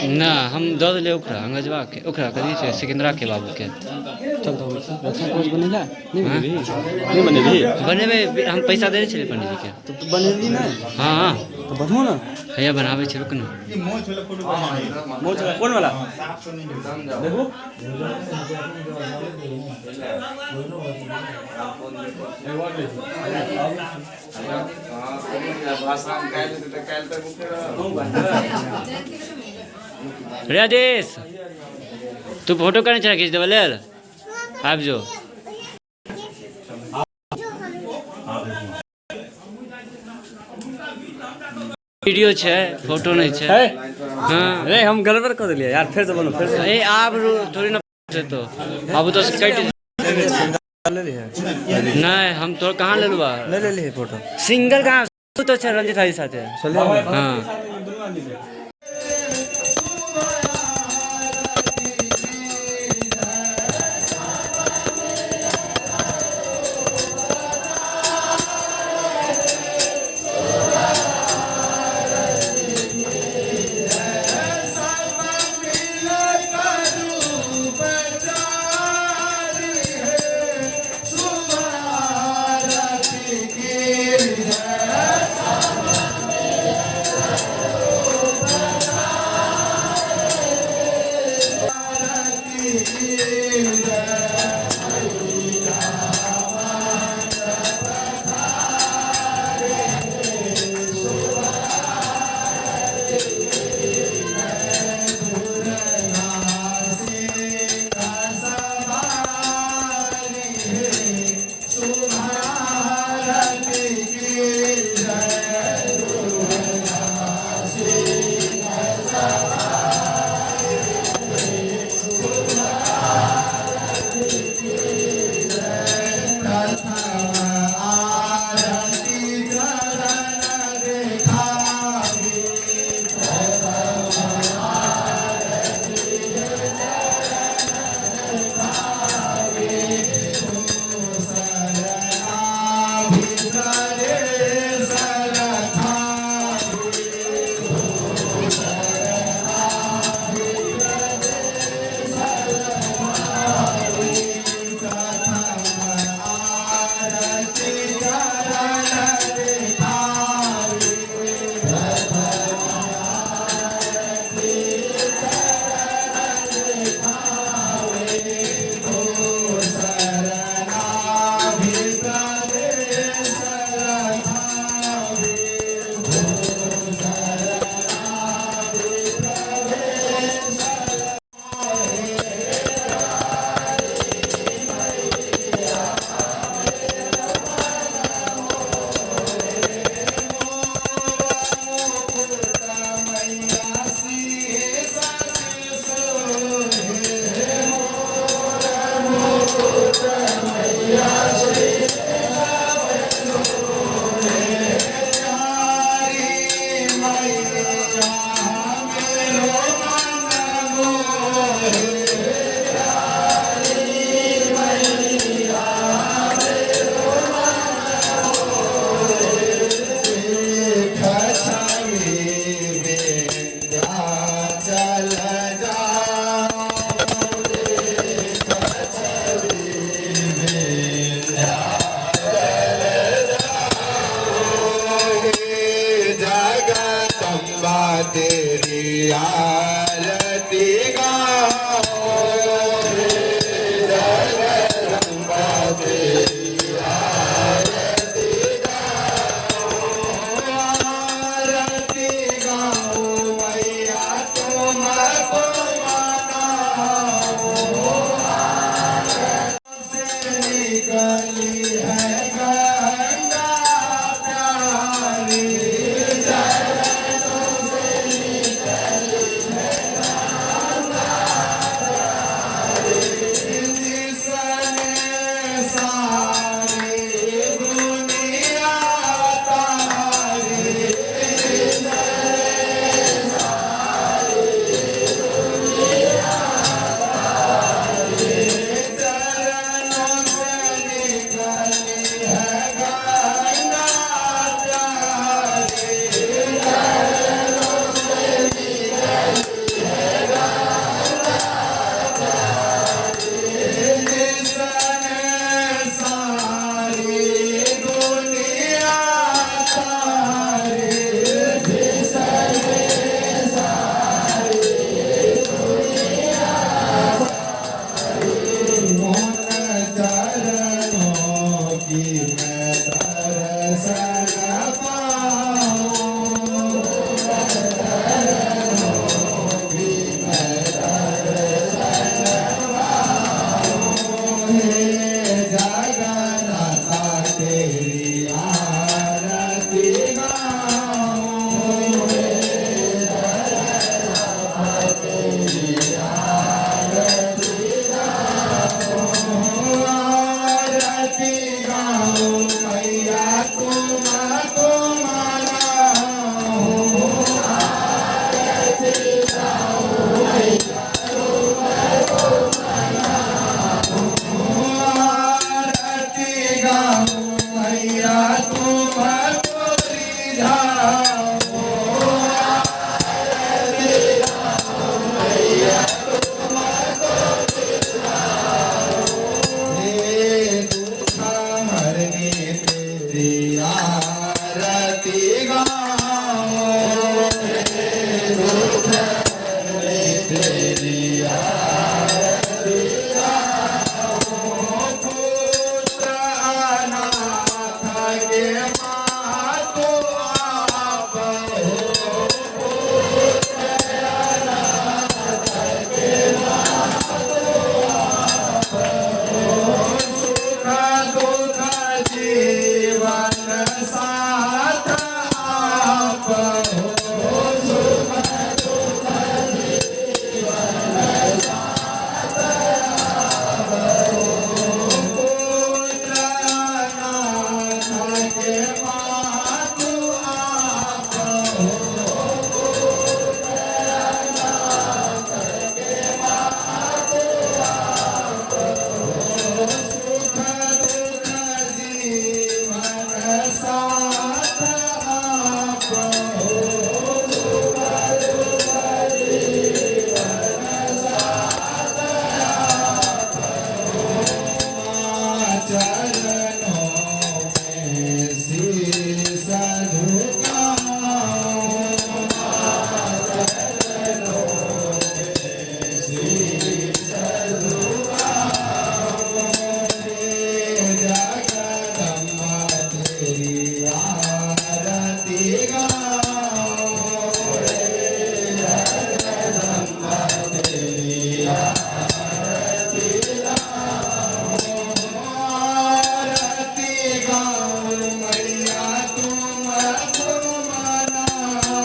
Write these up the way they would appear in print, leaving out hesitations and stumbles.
ना हम दऽ देलियै ओकरा अंग्रेजवा के, ओकरा कथी छै सिकंदरा के बाबू के। चल तो रक्षा कवच बनेला नहीं बनेबी? नहीं बनेबी? बनेबै, हम पैसा देने छलियै पंडीजी के। तो तू बनेली नहीं? हाँ हाँ। तो बनबो ना। हैया बनाबै छै, रुक ना। मोच वाला कौन वाला देखो। रे आदेश, तू फोटो केने छला खींच देबऽ लेल? आबि जो। वीडियो छै, फोटो नहीं छै। हाँ रे हम गड़बड़ कर देलियै यार, फेर से बनो, फेर से। ए आब थोड़ी ना छै तो आब तो कटि नहीं, हम तो कहाँ लेलुआ? नहीं ले लिए फोटो। सिंगल कहाँ तो छै रंजित भाई साथे। हाँ तेरी आरती गाओ जगदम्बा तेरी आरती गाओ, आरती गाओ मैया तुमको मनाओ। से निकली है गंगा प्यारी, आरती गाओ तेरी आरती गाओ पुत्र अनाथ के मातु आप हो पुत्र अनाथ के मातु आप हो सुख दुख जीवन साथ आप हो सुख दुख जीवन साथ आप हो पुत्र अनाथ के मातु आप हो पुत्र अनाथ के मातु आप हो सुख दुख जीवन साथ आप हो सुख दुख जीवन साथ आप हो चरणों में शीश झुकाओ चरणों में शीश झुकाओ हे जगदम्बा तेरी आरती गाओ हे जगदम्बा तेरी आरती गाओ आरती गाओ मैया तुमको मनाओ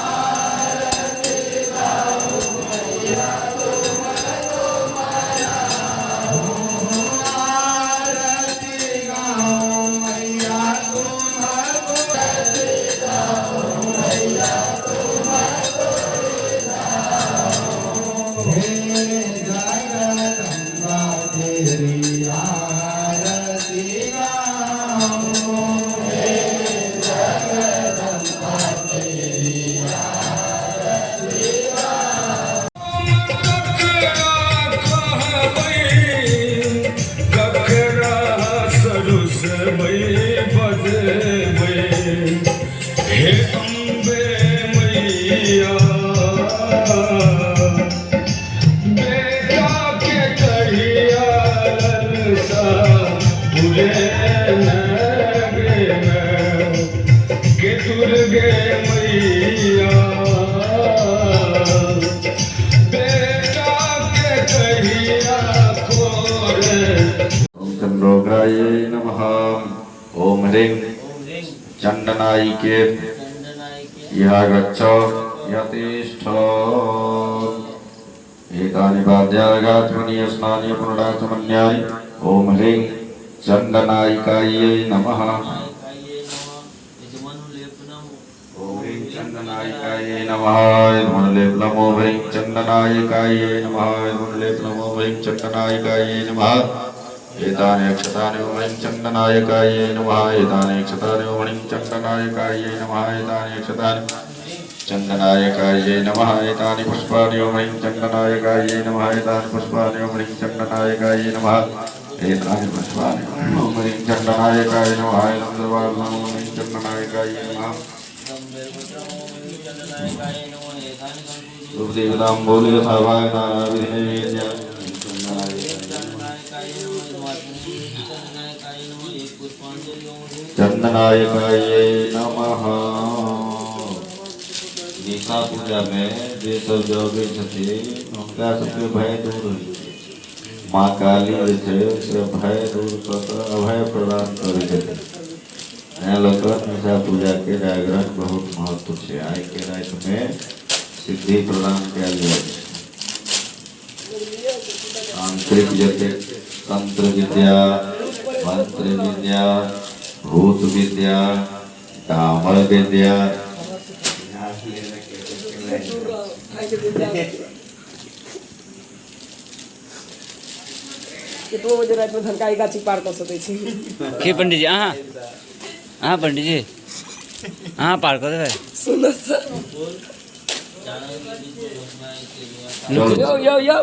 आरती गाओ मैया तुमको मनाओ आरती गाओ मैया तुमको आरती गाओ मैया तुमको हे जगदम्बा तेरी आरती गाओ हे जगदम्बा तेरी आरती गाओ ककरा सरुसबै बजबै हे अम्बे मैया बेटा के कहिया ललसा पूरे के दुर्गे मैया बेटा के कहिया खोरे। ॐ चन्द्रोग्रायै नमः। ॐ ह्रीं चण्डनायिके इह गच्छ इह तिष्ठ। एतानि पाद्यार्घाचमनीय स्नानीय पुनराचमन्यानि। ॐ ह्रीं चण्डनायिकायै नमः। ॐ ह्रीं चण्डनायिकायै नमः। नमो ह्रीं चण्डनायिकायै नमः। नमो ह्रीं चण्डनायिकायै नमः। एतानि अक्षतानि ॐ ह्रीं चण्डनायकायै नमः। एतानि अक्षतानि ॐ ह्रीं चण्डनायकायै नमः। एतानि अक्षतानि चन्दनायकायै नमः। एतानि पुष्पाणि ॐ ह्रीं चन्दनायकायै नमः। एतानि पुष्पाणि ॐ ह्रीं चन्दनायकायै नमः। एतानि पुष्पाणि ॐ ह्रीं चन्दनायकाय नमः। इदं सर्वार्थं ॐ ह्रीं चन्दनायकायै नमः। रूपदेवताम्बोलियथाभाय नानाविधिनैवेद्य चन्दनायकायै नमः। निशा पूजा में जे सब जगै छथिन हुनका सबके भय दूर होइ छै। माँ काली जे छै से भय दूर कऽ कऽ अभय प्रदान करै छथिन। एहि लऽ कऽ निशा पूजा के जागरण बहुत महत्व छै। आइ के राति में सिद्धि प्रदान कयल जाइ छै। तांत्रिक जतेक तंत्र विद्या, मंत्र विद्या, भूत विद्या, डामर विद्या। केतबो बजे रातिमे धनकाही गाछी पार कऽ सकै छी। के पंडीजी, अहाँ अहाँ पंडीजी अहाँ पार कऽ देबै। सुनऽ तऽ यौ यौ यौ।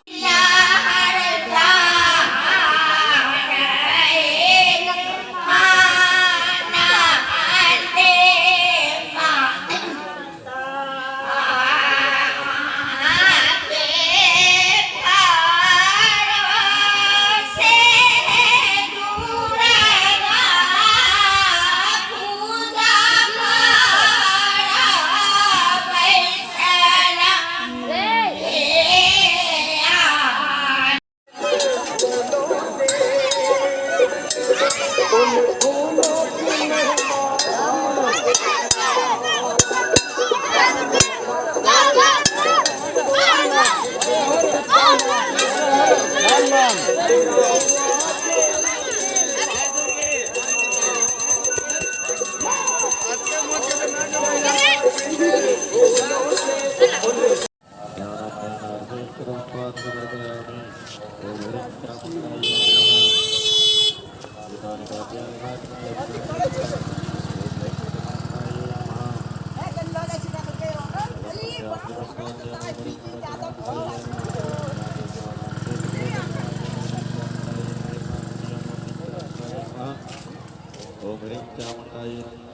ओम ह्रीं चामुण्डायै नमः।